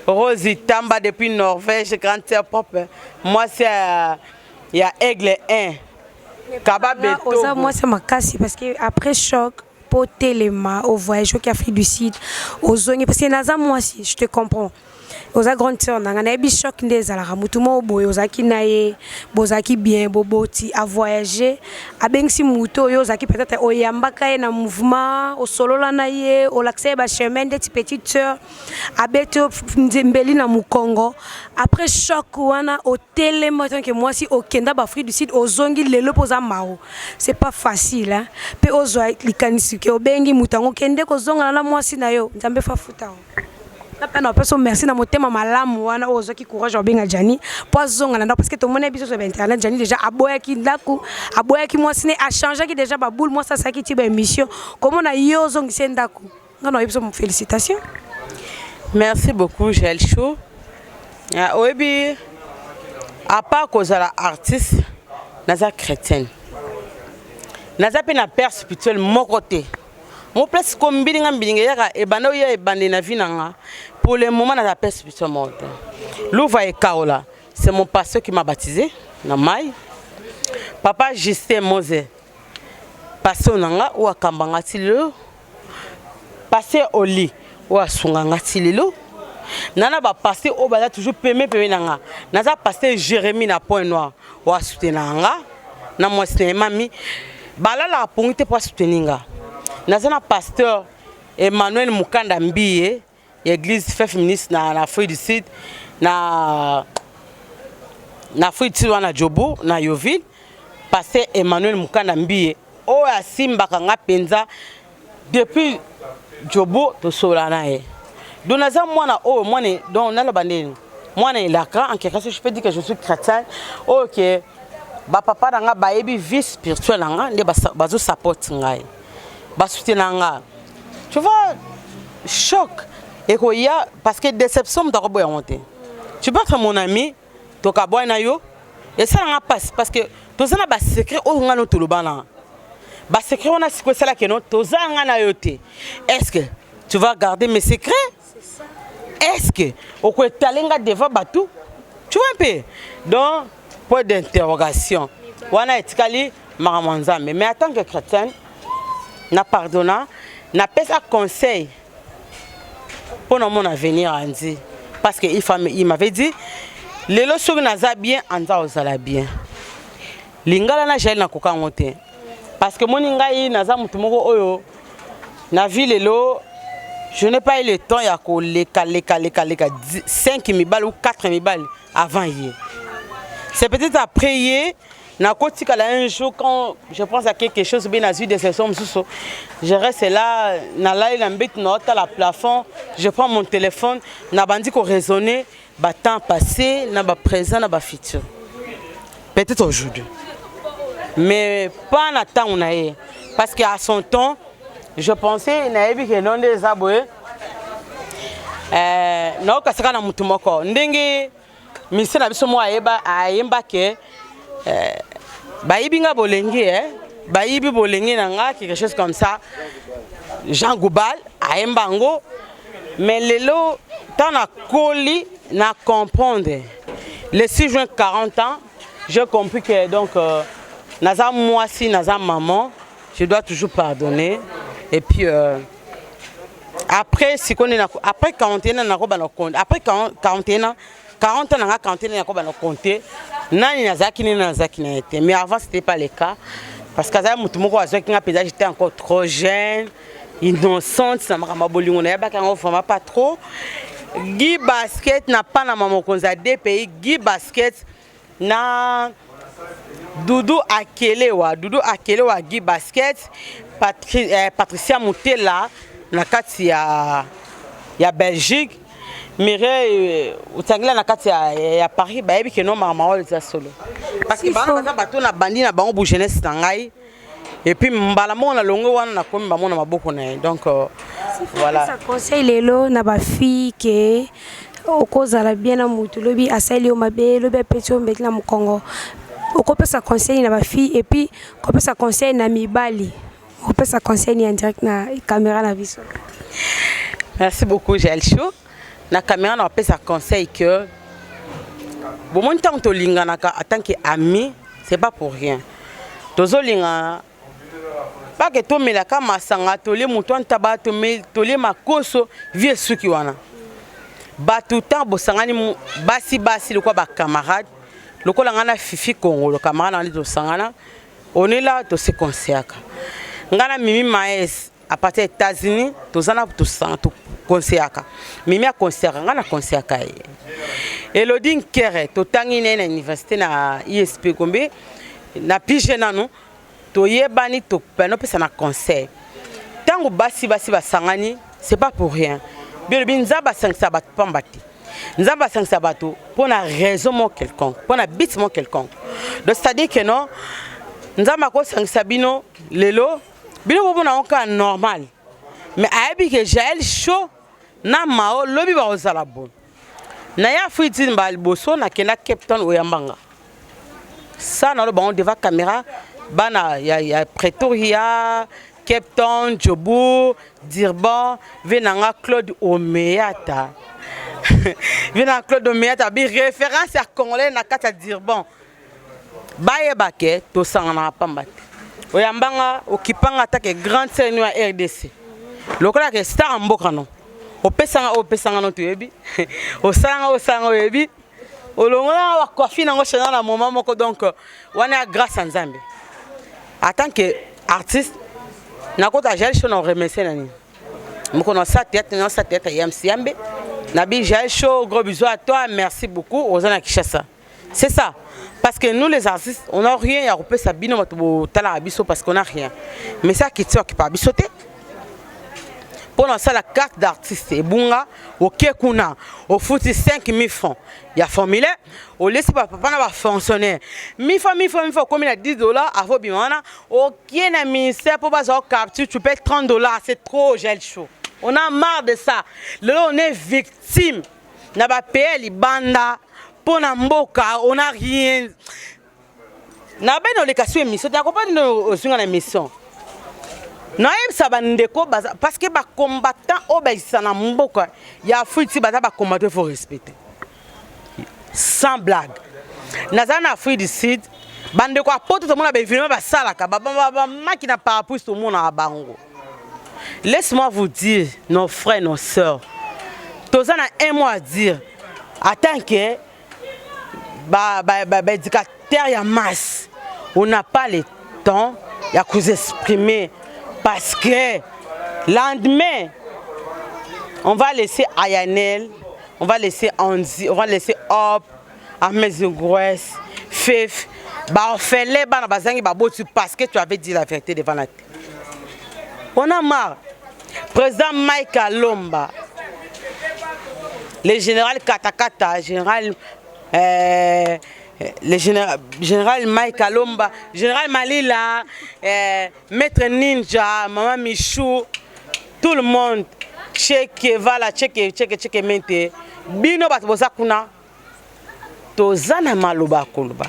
Rose Tamba depuis Norvège, grande sœur propre, mwasi ya Aigle 1 Kaba. Oza mwasi makasi parce que après choc po telema ovoyage oki Afrique du Sud, ozongi, parce que naza mwasi, je te comprends. Oza grande sœur na nga, nayebi choc nde ezalaka. Motu moko boye ozalaki na ye, bozalaki bien, boboti, avoyage, abengisi motu oyo ozalaki peut-être oyambaka ye na mouvement, osolola na ye, olakisa ye bachemin ndeti petite sœur, abeti mbeli na mokongo. Après choc wana otelema tanke mwasi, okenda baAfrique du Sud, ozongi lelo mpo oza maro. C'est pas facile, hein? Mpe ozwa likanisi ke obengi moto yango, okende kozongana na mwasi na yo. Nzambe fafuta. Papa na peso merci na motema malamu wana oyo ozwaki courage obenga Gianni po azonga na ndako parce que tomoni biso sur internet Gianni déjà aboyaki ndako, aboyaki mwasi ne achangeaki déjà ba boule, mwasi asalaki ti ba émission komona yo ozongisi ye ndako. Nga na biso félicitation. Merci beaucoup, Jael Show. Oyebi, à part kozala artiste, naza chrétienne, naza mpe na père spirituel moko te. Mo place ko mbilinga mbilinga eyaka ebanda oya ebande na vie na nga. Pour le moment, naza père spirituel moko te. Louva Ekaola, c'est mon pasteur qui m'a baptisé na mai. Papa Justin Mose, pasteur na nga oyo akamba nga ti lelo. Pasteur Oli, oyo asunga nga ti lelo. Nana bapasteur oyo baza toujours peme peme na nga. Naza pasteur Jérémie na Point Noir, oyo asoutenaka nga na mwasi na ye mami, balalaka pongi te mpo asoutenir nga. Naza na pasteur Emmanuel Mukanda Mbiye ya église Fef Ministre na Afrique du Sud, na Afrique du Sud wana Jobo na Yoville. Pasteur Emmanuel Mukanda Mbiye oyo asimbaka nga mpenza depuis Jobo, tosola na ye. Donc naza mwana oyo, mwana, donc naloba ndeni, mwana elaka. En quelque sorte, je peux dire que je suis chrétien oyo ke bapapa na nga bayebi vie spirituelle na nga nde bazosupporte ngai, basoutenir nga. Tu vois, choc ekoya parce que déception, moto akoboya yango te. Tu peux être mon ami, tokabwai na yo, esalanga mpasi parce que toza na basecret oyo ngai no toloba na basecret wana. Sikoyo esalaki no toza nga na yo te. Est ce que tu vas garder mes secrets? Est ce que okoetale nga devant bato? Tu vois un peu? Donc point d'interrogation wana etikali makambo ya Nzambe. Mais en tant que chrétienne, na pardonna, napesa conseil mpo na mon avenir andi, parce que il m'avait dit: lelo soki naza bien, anza ozala bien. Lingala na Jael, nakoka yango te parce que moni ngai naza motu moko oyo na vie lelo, je n'ai pas eu le temps ya koleka leka leka leka 5 mibali ou 4 mibali avant ye. C'est peut-être après ye nakotikala. Un jour, quand je pense à quelque chose bien, nazwi déception mosusu, je reste là, nalali na mbetu, naotala plafond, je prends mon téléphone, nabandi koraisonner batemps passé na baprésent na bafutur. Peut-être aujourd'hui, mais pas na ntango na ye, parce que à son temps, je pensais nayebi ke no nde eza boye. Naokasaka na motu moko ndenge mise na biso moko ayeba, ayemba ke bayibi nga bolengi, bayibi bolengi na nga, quelque chose comme ça. Jean Goubal ayemba yango. Mais lelo ntango nakoli, na comprendre, le 6 juin 40 ans, j'ai compris que donc naza mwasi, naza maman, je dois toujours pardonner. Et puis après sikoyo nde après 41 ans nakobana compte. Après 41 ans, 40 ans nanga, 41 ans, nakobana compte nani nazalaki, nini nazalaki na ye te. Mais avant, c'était pas le cas, parce que azali motu moko azwaki nga mpenza, j'étais encore trop jeune, innocente na makambo ya bolingo, nayebaki yango vraiment pas trop. Guy Basket na Panama, mokonzi ya DPI Guy Basket na Dudu Akelewa, Dudu Akelewa, Guy Basket, Patricia Mutela na kati ya Belgique, Mireille otangela na kati ya Paris, bayebi ke no makambo oyo eza solo, parce que bana baza bato na bandi na bango bu jeunesse na ngai. Et puis mbala moko na longo wana nakomi bango na maboko na ye. Donc voilà. Conseil lelo na bafille ke okozala bien na motu, lobi asali yo mabe, lobi apesi yo mbeki na mokongo, okopesa conseil na bafille, et puis kopesa conseil na mibali, okopesa conseil en direct na caméra na biso? Merci beaucoup, Jael Show. Na caméra, na bapesa conseil que bomoni, ntango tolinganaka en tant que ami, c'est pas pour rien. Tozolingana pake, tomelaka masanga, tolie motu antaba, tolie makoso, vie esuki wana. Bato ntango bosangani basi basi lokola bacamarade, lokola ngai na Fifi Kongolo, camarade na ngai, tosangana, on est là, tose conseillaka. Ngai na Mimi Maes à partir ya États-Unis, toza na toconseillaka. Mimi aconseillaka ngai, na conseillaka ye. Elodi Nkere, totangi na ye na université na ISP Gombe, na pige nanu toyebani, topesa na conseil. Ntango basi basi basangani, c'est pas pour rien. Biolobi Nzambe asangisa bato pamba te. Nzambe asangisa bato mpo na raison moko quelconque, mpo na but moko quelconque. Donc c'est-à-dire que non, Nzambe akosangisa bino lelo, bino bomona yango kaka normal. Mais ayebi ke Jael Show na Mao lobi bakozala boye. Na ya Afrique mbala liboso nakenda Cape Town oyamba nga. Ça naloba bango devant caméra bana ya, ya Pretoria, Cape Town, Joburg, Durban, vie na nga Claude Omeyata. vie na Claude Omeyata bi référence ya congolais na kati ya Durban. Bayeba ke tosanganaka pamba te. Oyamba nga okipanga atake grande sœur ya RDC. Lokola ke star ya mboka no. Opesanga opesanga no toyebi. Osalanga osalanga oyebi. Olongola ba coiffure nango chanel na moment moko donc wana ya grâce ya Nzambe. En tant que artiste nakota Jael Show na remercier na nini. Moko na sa théâtre na sa théâtre ya Msiambe. Nabi Jael Show gros bisous à toi, merci beaucoup. Oza na Kinshasa. C'est ça. Parce que nous les artistes, on n'a rien ya kopesa bino bato botalaka biso parce qu'on n'a rien. Mais ça qui tient qui pa biso te. Mpo na osala carte d'artiste ebunga oke kuna ofuti 5000 francs ya formulaire olesi bapapa na bafonctionnaire mifa mifa mifa okomi na 10 dollars avant obima wana okie na ministère mpo bazwa capture tu paies 30 dollars, c'est trop. Gel Chaud, on a marre de ça. Lelo on est victime na bapays ya libanda mpo na mboka, on a rien. Na bene oleka so émission te, akopani ozwinga na émission nayebisa bandeko parce que bacombattant oyo baexista na mboka ya Afrique ti baza bacombattant, il faut respecter, sans blague. Naza na Afrique du Sud, bandeko ya poto tomona baévénement basalaka bamaki na parapluie, tomonaka bango. Laisse-moi vous dire, nos frères, nos sœurs, toza na un mot à dire en tant que baéducateur ya masse. On n'a pas le temps ya s'exprimer parce que lendemain on va laisser Ayanel, on va laisser Andy, on va laisser Hop, Amazing Grace, Fef, baorphelin, bana bazangi baboti parce que tu avais dit la vérité devant la tête. On a marre. Président Mike Alomba, le général Katakata, général le général, général Mike Alomba, général Malila, Maître Ninja, Maman Michou, tout le monde, Cheke, voilà, Cheke, Cheke, Cheke Mente, bino bato boza kuna, toza na maloba koloba.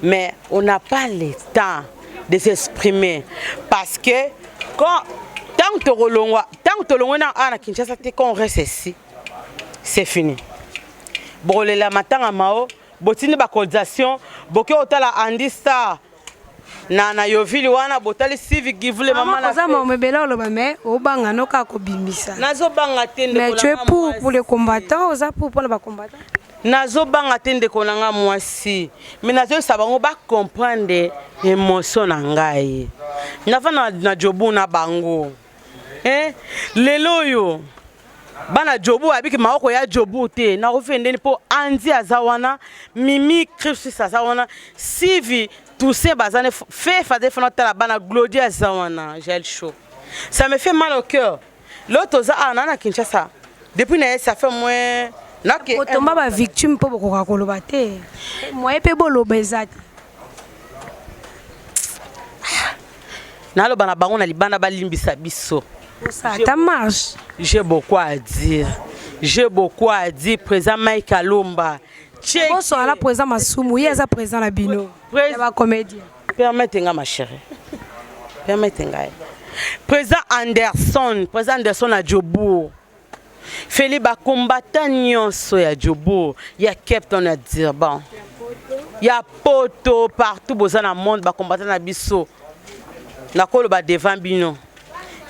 Mais on n'a pas le temps de s'exprimer parce que quand tant que tolongwa, tant que tolongwa na na Kinshasa te, quand on reste ici, c'est fini. Bokolela matanga mao, botindi bacotisation, boke otala Andy Star na Yovili wana, botali Civic Givule mama na oza mama ebele oloba mais obanga no kaka kobimisa. Nazobanga te. Mais tu es pour les combattants, oza pour mpona bacombattant? Nazobanga te, ndeko na nga mwasi, mais nazoyebisa bango bacomprendre émotion na ngai. Nafa na jobu na bango, eh? Lelo oyo bana jobu abiki maoko ya jobu te, nakofi ndeni mpo Andi aza wana, Mimi Christus aza wana, Sivi Toussaint baza ne fe faze fana tala bana Glodie aza wana. Jael Chaud, ça me fait mal au cœur. Lelo toza awa na Kinshasa depuis na ye, ça fait moins nake kotomba bavictime mpo bokoka koloba te, moye mpe boloba eza te. Naloba na bango na libanda balimbisa biso. Ata marche. J'ai beaucoup à dire, j'ai beaucoup à dire. Président Mike Alomba. Bonsoir président Masumu, ye aza président na bino ya bacomédien. Permettez nga, ma chérie, permettez ngai. Président Anderson, président Anderson na Jobourg, Feli, bacombattant nyonso ya Jobourg, ya Cape Town, ya Durban, ya poto, partout boza na monde, bacombattant na biso, nakoloba devant bino,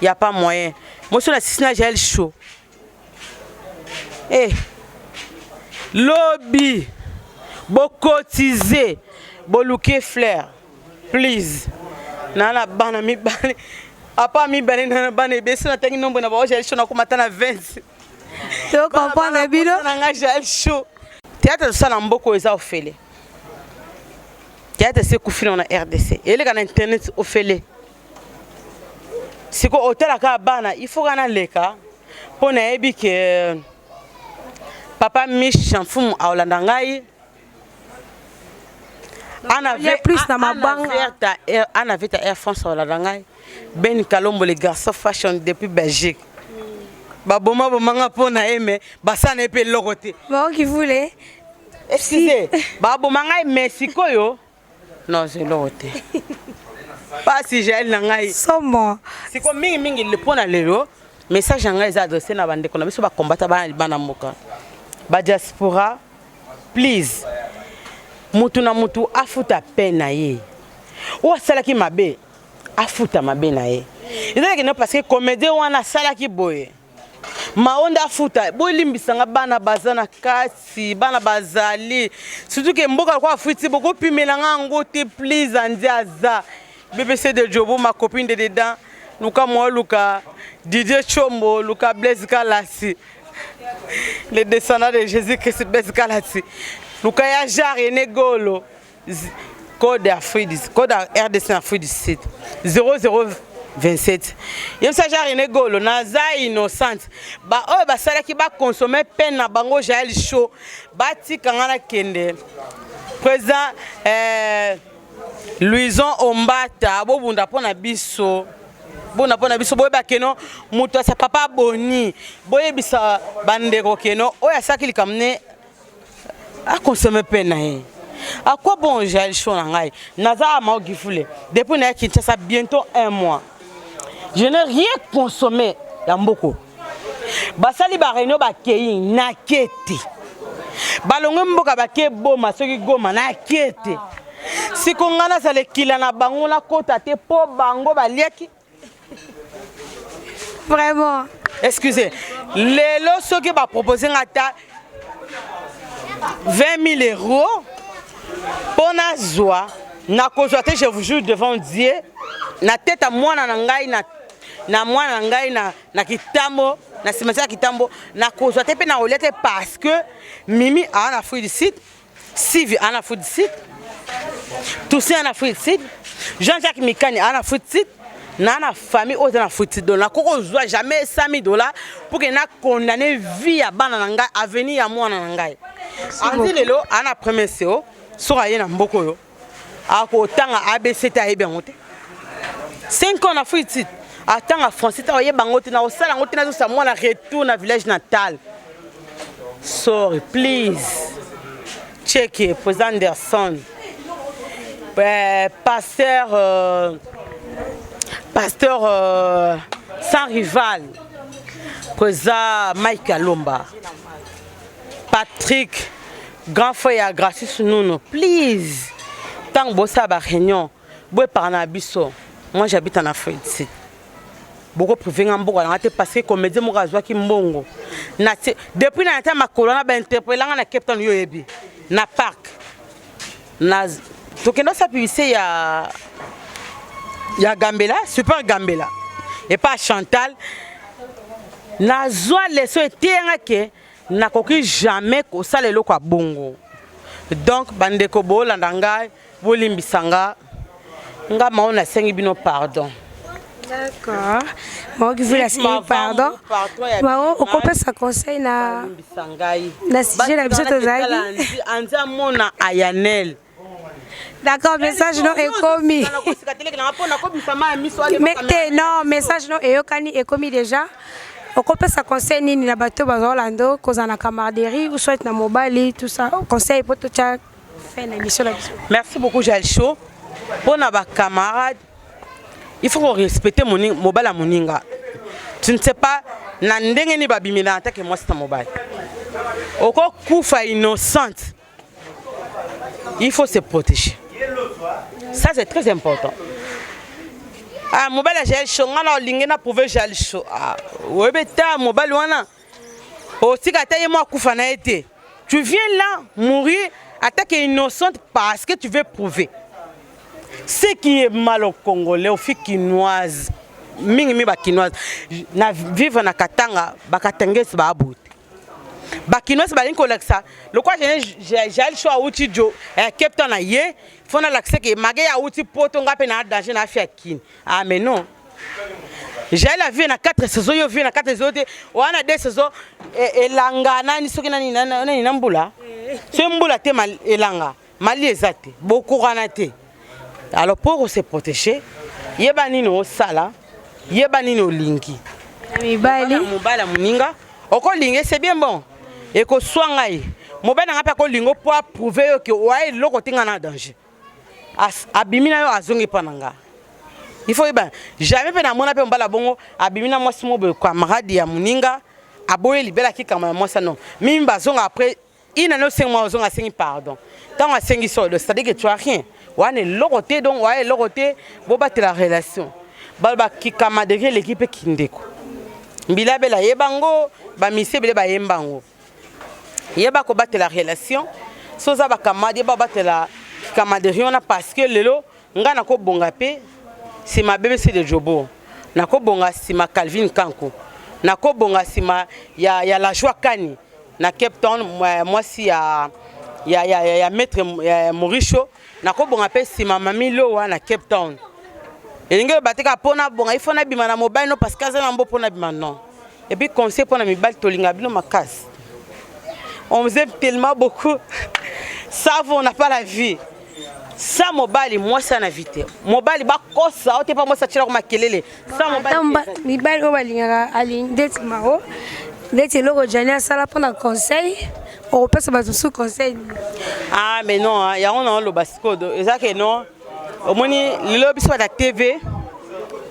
ya pas moyen moso na sisi na Jael Show. Eh, lobi bokotize, boluke fleur please. Na na bana mibale, apa mibale na bana ebesi, natangi nombre na bango. Jael Show, nakoma ata na 20. Tocomprendre bino. Na nga Jael Show, théâtre tosala mboka oyo eza ofele. Théâtre esi ekufi na RDC, eleka na internet ofele. Siko otalaka bana, il faut kana leka Mpo nayebi ke papa Mich Mfumu aolanda ngai. Ana plus na mabanga. Ana Veta Air France aolanda ngai. Ben Kalombo le garçon fashion depuis Belgique. Baboma bomanga mpo na ye mais basala na ye mpe eloko te. Baoki voulait. Excusez, baboma ngai mais sikoyo non c'est eloko te. Pasi Jael na ngai. Somo. Siko mingi mingi mpo na lelo message na ngai eza adressé na bandeko na biso bakombata bana libanda mboka. Ba diaspora please mutu na mutu afuta peine na ye. Oyo asalaki mabe afuta mabe na ye. Ezalaki no parce que comédien wana asalaki boye. Maonda afuta bolimbisa nga bana baza na kati bana bazali surtout ke mboka lokola afuti bokopimela nga yango te please andi aza BBC de Jobo ma copine de dedans luka mwa luka Didier Chombo luka Blaise Kalasi le descendant de Jésus Christ Blaise Kalasi luka ya Jare Negolo Code Afrique, code RDC na Afrique du Sud 0027. Yebisa Jean René Golo naza innocente. Ba oyo basalaki ba consommer peine na bango Jaël Show batika nga na kende. Président euh, Louison Ombata bobunda mpo na biso bona mpo na biso boyeba keno moto asa papa boni boyebisa bandeko keno oyo asalaki likambo ne a consommer pe na ye à quoi bon Jaël show na ngai naza ama ogifule depuis na Kinshasa bientôt un mois je n'ai rien consommé ya mboko basali ba réunion bakei na kete balongwe mboka bake boma soki goma na kete siko ngai nazala ekila na bango nakota te mpo bango baliaki Vraiment. Excusez. Lelo soki ba proposer nga ata 20 000 euros mpo nazwa nakozwa te je vous jure devant Dieu na tete ya mwana na ngai na, na mwana na ngai na, na kitambo na cimetière ya kitambo nakozwa te mpe nakolia te parce que Mimi aa na Afrique du Sud Sivi ana Afrique du Sud, Toussaint ana Afrique du Sud, Jean-Jacques Mikani ana Afrique du Sud, na na famille oyo eza na Afrique du Sud. Donc nakoki kozwa jamais 100 000 dollars pour que na condamner vie ya bana na ngai, avenir ya mwana na ngai. Andi lelo ana premier CO, soki aye na mboka oyo akotanga ABC te ayebi yango te. 5 ans na Afrique du Sud atanga français te oyeba yango te na kosala yango te nazosa mwana retour na village natal. Sorry, please. Check it, Président Anderson. Euh, pasteur, euh, pasteur euh, sans rival. Président Mike Alomba. Patrick, grand frère ya Gracis Nuno. Please. Tant que bossa ba réunion, boy par na biso. Moi j'habite en Afrique. Boko prive nga mboka nanga te parce que comédien moko azwaki mbongo na depuis na nata makolo na ba interpella nga na Cape Town yo yebi na parc na tokenda sa publicité ya ya Gambela super Gambela et pas Chantal nazwa leso eteya nga ke nakoki jamais kosala eloko ya bongo donc bandeko bolanda ngai Bolimbisa nga nga mao nasengi bino pardon. D'accord. Mao kivula asengi pardon. Mao okopesa conseil na na sujet na biso tozalaki. Anzi amona Ayanel. D'accord, message non ekomi. Mais te non, message non eyokani ekomi déjà. Okopesa conseil nini na bato bazolanda kozala na camaraderie ou soit na mobali tout ça conseil po totia fin na émission na biso. Merci beaucoup Jael Show. Pona ba camarades, il faut qu'on respecte moni mobali ya moninga. Tu ne sais pas na ndenge nini babimela en tant que mwasi na mobali. Okokufa innocente. Il faut se protéger. Ça c'est très important. Ah mobali ya Jael Show nga na olingi na prouver Jael Show. Ah oyebi ta mobali wana otika ata ye moko akufa na ye te. Tu viens là mourir attaque innocente parce que tu veux prouver. Ce qui est mal au Congolais, aux filles kinoises, mingi mingi ba kinoises, na vivre na Katanga, ba katangais ba abote. Ba kinoises balingi kolakisa lokola Jael Show awuti jo eh, Cape Town na ye, faut nalakisa ke mage awuti poto nga pe na danger na afia kini. Ah mais non. Jael avie na 4 saison, yo vie na 4 saison te, wana 2 saison elanga nani soki nani nani na mbula. Soki mbula te elanga, mali eza te, bokokana te. Alors pour se protéger, yeba nini osala, yeba nini olingi. Mibali mobali ya moninga okolinga, c'est bien bon. Ekoswa ngai. Mobali na ngai mpe akolinga po approuver yo ke oya eloko te, ngai na danger. Abimi na yo, azongi mpa na nga. Il faut yeba jamais mpe namona mpe mobali bongo abimi na mwasi mo boye, camarade ya moninga, aboyi libela, akikama ya mwasi. Non, mimi bazonga après une année, osengi mwa ozonga, asengi pardon. Ntango asengi so, c'est-à-dire que tu as rien, wana eloko te. Donc waya eloko te, bobatela relation. Baloba kikama degré eleki mpe kindeko mbila bela yeba ngo bamisi ebele bayemba yango. Yeba kobatela relation. So oza bacamarade, yeba kobatela camaraderie wana, parce que lelo ngai nakobonga mpe nsima BBC de Jobo, nakobonga nsima Calvin Kanku, nakobonga nsima ya La Joie Kani na Cape Town, mwasi ya maître ya Mauricio, nakobonga mpe nsima Mami Lowa na Cape Town. Elingi oyo bateka mpo nabonga, ifo nabima na mobali no, parce que aza na mbo mpo nabima. Non. Et puis conseil mpona mibali: tolinga bino makasi, on vous aime tellement beaucoup. Ça va, on n'a pas la vie sa mobali. Mwasi ana vie te, mobali bakosa o te mpa mwasi atielako makelele sa mobali. Mibali oyo balingaka alingi ndeti mao, ndeti eloko Jani asala. Mpona conseil, okopesa bato mosusu conseil? Ah mais non, yango na oloba sikoyo eza ke non, omoni lelo biso bata TV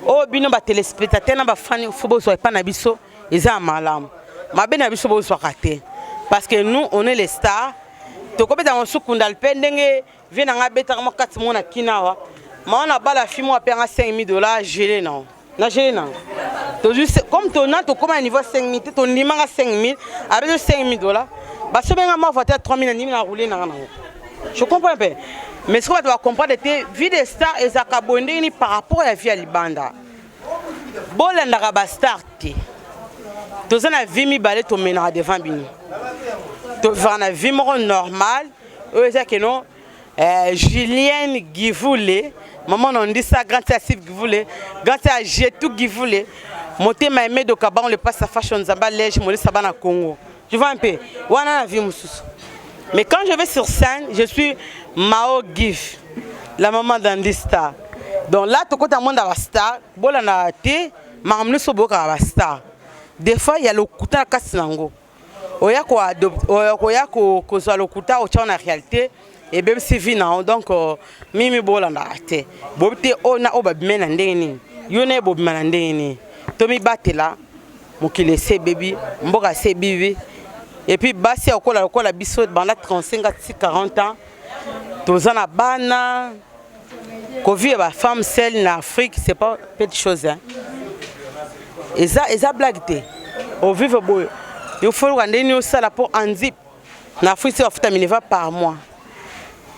oyo, bino batéléspectateur na bafani, fo bozwa epai na biso eza ya malamu, mabe na biso bozwaka te, parce que nous, on est les stars. Tokobeta mosu kundal mpe ndenge vie na ngai abetaka mwa kati moko na kina awa mao na bala fi moko apeyanga 5000 $, gelé nango na gelé nango. Tozwi comme tona tokóma na niveau 5000 te, tondimanga 5000, abeti 5000 $, basobenga mwa voiture 3000, na ndimi na roule nanga nango. Je comprends mpe, mais soki bato bacomprendre te, vie de star ezalaka boye ndenge nini par rapport ya vie ya libanda. Bolandaka bastar te. Toza na vie mibale tomenaka devant bino. Tovivaka na vie moko normale oyo eza keno Julienne Givule, mama nondisa grand ya Steve Givule, grand ya Jetu Givule, motema Emedo Kabango, le pasta fashion, Nzambe alege molisa bana Congo. Tu vois un peu, wana na vie mosusu. Mais quand je vais sur scène, je suis Mao Gif, la maman d'Andy Star. Donc là tokota monde ya bastar. Bolanda te makambo nyonso boyokaka bastar. Des fois ya lokuta na kasi nango, oya koya kozwa lokuta, otya na réalité, ebebisi vie na yo. Donc mimi bolandaka te, boyebi te oyo na oyo babime na ndenge nini, yo na ye bobima na ndenge nini. Tomibatela, mokili esi ebebi, mboka esi ebibi. Et puis basi ya kokola lokola biso banda 35 ati 40 ans, toza na bana, kovivre bafemme seule na Afrique, c'est pas petite chose, hein. Eza blague te. Ovivre boye, yo foluka ndenge nini osala mpo andip na Afrique se bafuta minerval par mois,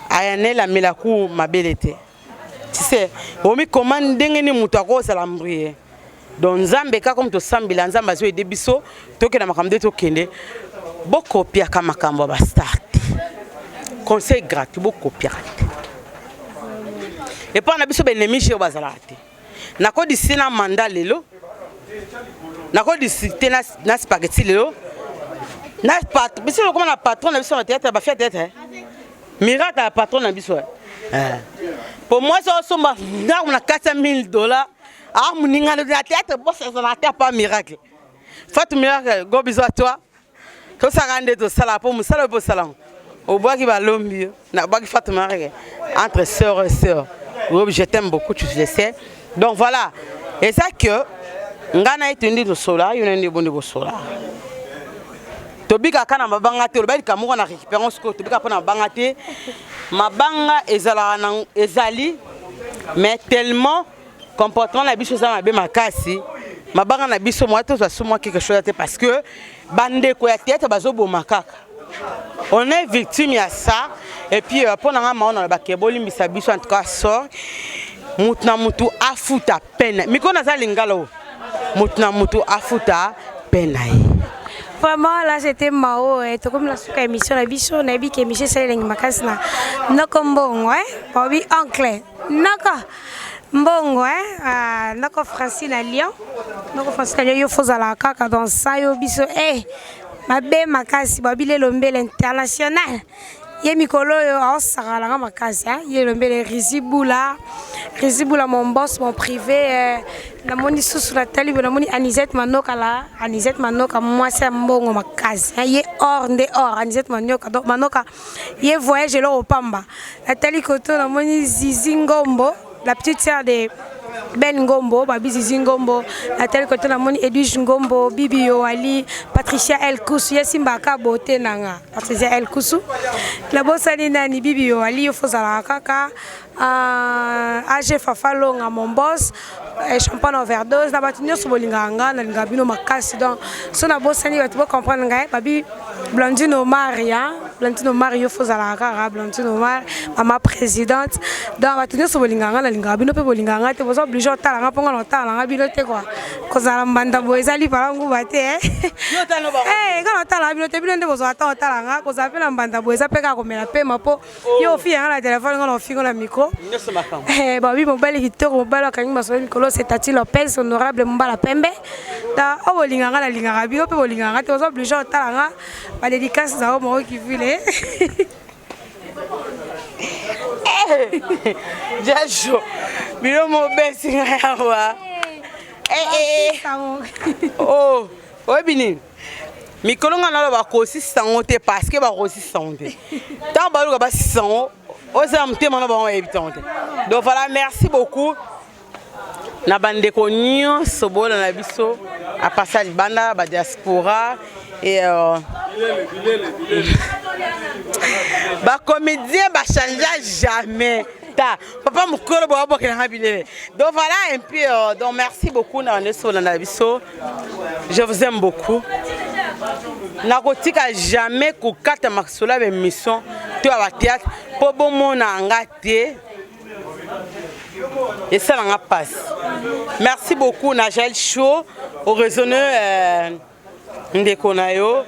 ayanel amelaku mabele te. Tu sais omi koma ndenge nini moto akozala mbrie. Donc Nzambe kaka comme tosambela, Nzambe azoyede biso tokende makambo nde tokende. Bokopiaka makambo ya bastar te. Conseil gratuit: bokopiaka te. Epai na biso baennemi oyo bazalaka te. Nakodiscuter na manda lelo, nakodiscuter na spaghetti lelo, na biso lokoma na patron na biso na théâtre, bafia théâtre, miracle ya patron na biso. Po mwasi osomba ndako na 400 000 $, ah, moninga na théâtre, boss azala te apa miracle. Fatou Miracle, gros bisous à toi. Tosaka nde tosala mpo mosala oyo mpo osala ngo obwaki balombi yo nabwaki. Fatou Miracle, entre sœur et sœur, je t'aime beaucoup, tu le sais. Donc voilà, eza que ngai na ye tondi tosola, yo na nde bondi bosola. Tobikaka na mabanga te. Oloba likambo moko na récupérant sikoyo, tobikaka mpo na mabanga te. Mabanga ezalaka na ezali, mais tellement comportement na biso eza mabe makasi, mabanga na biso moya tozwa so mwa quelque chose te, parce que bandeko ya théâtre bazoboma kaka, on est victime ya ça. Et puis mpo na nga mao na bake, bolimbisa biso. En tout cas sort mutu na mutu afuta pene mikolo naza lingala oyo, mutu na mutu afuta pene na ye. Vraiment, là c'était Mao. Eh, tokomi na suka émission na biso. Nayebi ke émission esali elengi makasi na noko mbongo, eh? Baobi oncle noko. Mbongo hein ah, noko Francine à Lyon. Noko Francine à Lyon yo fozala kaka dans ça yo biso eh mabe makasi babi lelo mbele international. Ye mikolo oyo aosakala nga makasi hein ye lombele Rizi Bula. Rizi Bula mon boss mon privé eh, namoni susu natali boye namoni Anisette Manoka la Anisette Manoka mwasi ya mbongo makasi hein ye or nde or Anisette Manoka donc Manoka ye voyage eloko pamba natali koto namoni Zizi Ngombo la petite sœur de Ben Ngombo babi Zizi Ngombo natali koto namoni Edwige Ngombo Bibi Yoali Patricia El Kusu ye simbaka beauté nanga Patricia El Kusu nabosani nani Bibi Yoali yo fozalaka kaka uh, AG Fafa Longa mon boss eh, champagne overdose na bato nyonso bolingaka nga nalingaka bino makasi donc so nabosani bato bocomprendre ngai babi Blandine Omar ya Blandine Omar yo fozalaka kaka Blandine Omar mama présidente donc bato nyonso bolingaka nga nalingaka bino mpe bolingaka nga te boza oblige otala nga mpo nga na otala nga bino te kua kozala mbanda boye eza lipala nguba te eh. Eh, nga na otala bino te bino nde bozwaka ntango otala nga kozala mpe na mbanda boye eza mpe kaka komela pema mpo Oh. Yo ofinga nga na telefone nga na ofinga na micro. Nyoso makambo. Eh babi mobali kitoko mobali akangi masolo mikolo c'est Tati Lopez honorable mbala pembe. Ta o bolinga nga na lingaka bino pe bolinga nga te ozo obligé otala nga ba dédicace za moko kivile. Eh, Jasho, bino mobesi nga yawa. Eh eh. Oh, oyebi nini? Mikolo nga naloba bakosisa yango te parce que bakosisa yango te ntango baluka basisa yango ozala motema na bango bayebi ntango te. Donc voilà, merci beaucoup na bandeko nyonso bolanda biso apasa libanda badiaspora et euh, bacomédien bachangea jamais ta papa mokolo boabokelanga bilele. Donc voilà un peu euh, donc merci beaucoup na bandeko bolanda biso. Je vous aime beaucoup. Nakotika jamais kokata masolo ya baémission to ya bathéâtre mpo bomona nga te esalanga mpasi. Merci beaucoup na Jael Show oraisonne euh, ndeko na yo.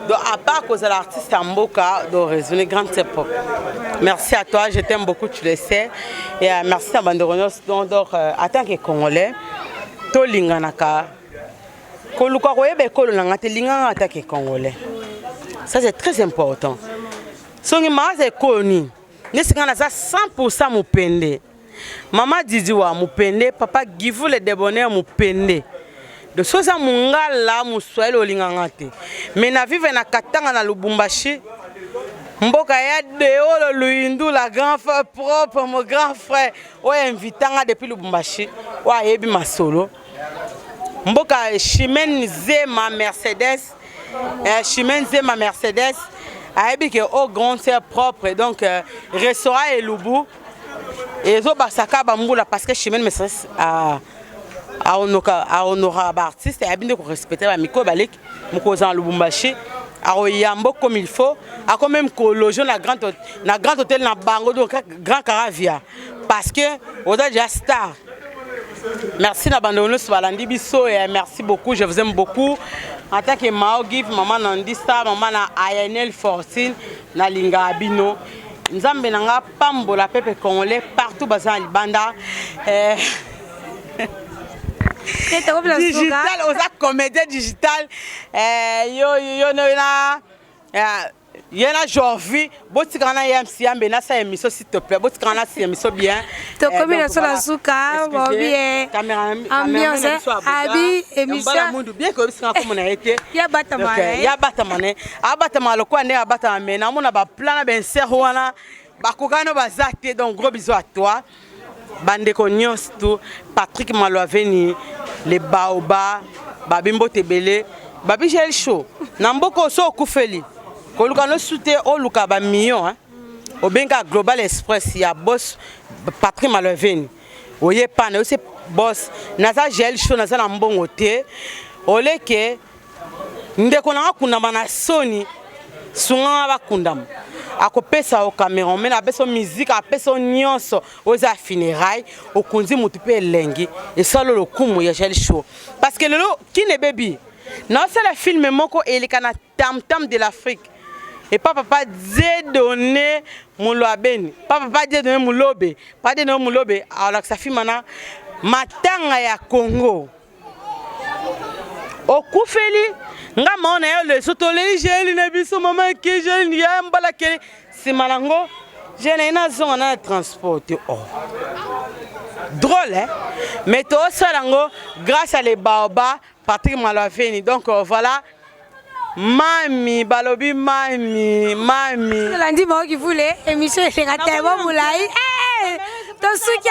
Donc à part kozala artiste ya mboka, donc raisonner grande époque. Merci à toi, je t'aime beaucoup, tu le sais. Et euh, merci na bandeko nyonso. Donc euh, en tant que congolais tolinganaka koluka koyeba ekolo na nga te, linganga en tant que congolais, ça c'est très important. Songi maaza ekolo nini nesi nga naza 100% mopende mama Didi wa mopende papa Givu le débonnaire mopende. Donc soki oza mongala moswahili olinganga te, mais na vivre na Katanga na Lubumbashi mboka ya Deolo Luindu la grand frère propre mon grand frère oyo invitanga depuis Lubumbashi oyo ayebi masolo mboka Chimène Zema Mercedes eh, Chimène Zema Mercedes ayebi ke au grand frère propre. Donc euh, restaurant Elubu ezobasaka bambula parce que Chimène Mercedes a ahonora baartiste ayebi nde korespecte bamikro baleki mokonzi na Lubumbashi akoyambo comme il faut, ako même kologe na grand, na grand hôtel na bango, donc grand Caravia parce que oza déjà star. Merci na bandeko nyonso balandi biso et merci beaucoup, je vous aime beaucoup en tant que Mao Give mama Nandisa mama na ANL Fortune nalingaka bino. Nzambe na nga pambola peuple congolais partout baza na libanda eh, digital oza comédien digital eh, yo yo na eh, ye na Jorvi botikanga na ye MC Yambe nasala émission s'il te plaît, botikanga na émission bien. Tokomi na so na suka bobi ambiance abi émission mundu bien que obisinga komona ye te. Ya batama na ye. Ya batama na ye abatama lokola ndenge abatama me namona baplan na bainsert wana bakokani baza te. Donc gros bisous à toi bandeko nyonso tu Patrick Malwaveni le baoba babi mbote ebele babi Gel Show na mboka oso okufeli koluka nosu te oluka bamillion hein? Obenga Global Express ya boss Patrick Malwaveni oye pana ose boss naza Gel Show naza na mbongo te oleke ndeko nanga kundama na soni sunganga bakundama akopesa yo cameron mena apesa yo musique apesa yo nyonso oyo eza ya funéraille okonzi motu mpe elengi esala lokumu ya Gel Show parce que lelo kine ebebi naosala filme moko eleka na Tam Tam de l'Afrique. Epa papa Dieudonné Muluabeni, pa papa Dieudonné Mulobe, pa Dieudonné Mulobe alakisa film wana matanga ya Congo. Okufeli nga mao na yo leso toleli jeli na biso mama ke jeli ya mbala kele nsima nango je naye nazonga na transport te oh drôle hein? Mais tosala yango grâce à les baoba Patrick Malaveni donc voilà. Mami balobi mami mami. Olandi bango kivule émission eleka tellement molai eh, tosuki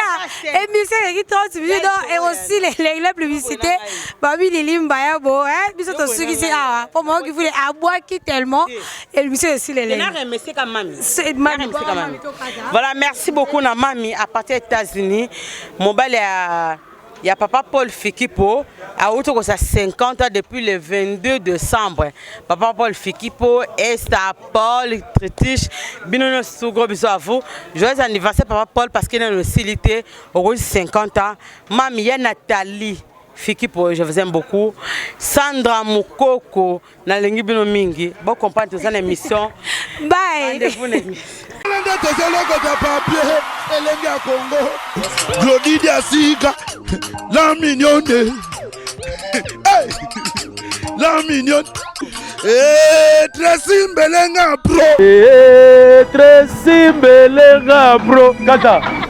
émission eleki 30 minutes donc ekosila elengi la publicité babi lili mbaya bo biso tosukisi awa mpo bango kivule abwaki tellement émission esila elengi. Voilà, merci beaucoup na mami à partir des États-Unis mobali ya ya papa Paul Fikipo awuti kosa 50 ans depuis le 22 décembre. Papa Paul Fikipo, Esther Paul Tritish, bino nyonso gros bisous à vous. Joyeux anniversaire papa Paul parce qu'il est esili te okoki 50 ans. Mami ya Nathalie Fikipo, je vous aime beaucoup. Sandra Mukoko, nalingi bino mingi. Bo comprendre toza na émission. Bye. Rendez-vous na émission. Nde tozolokota papier elenge ya Congo Glodi Diasika la mignonne hey! La mignonne hey, Tracy Mbelenga pro hey, Tracy Mbelenga pro kata.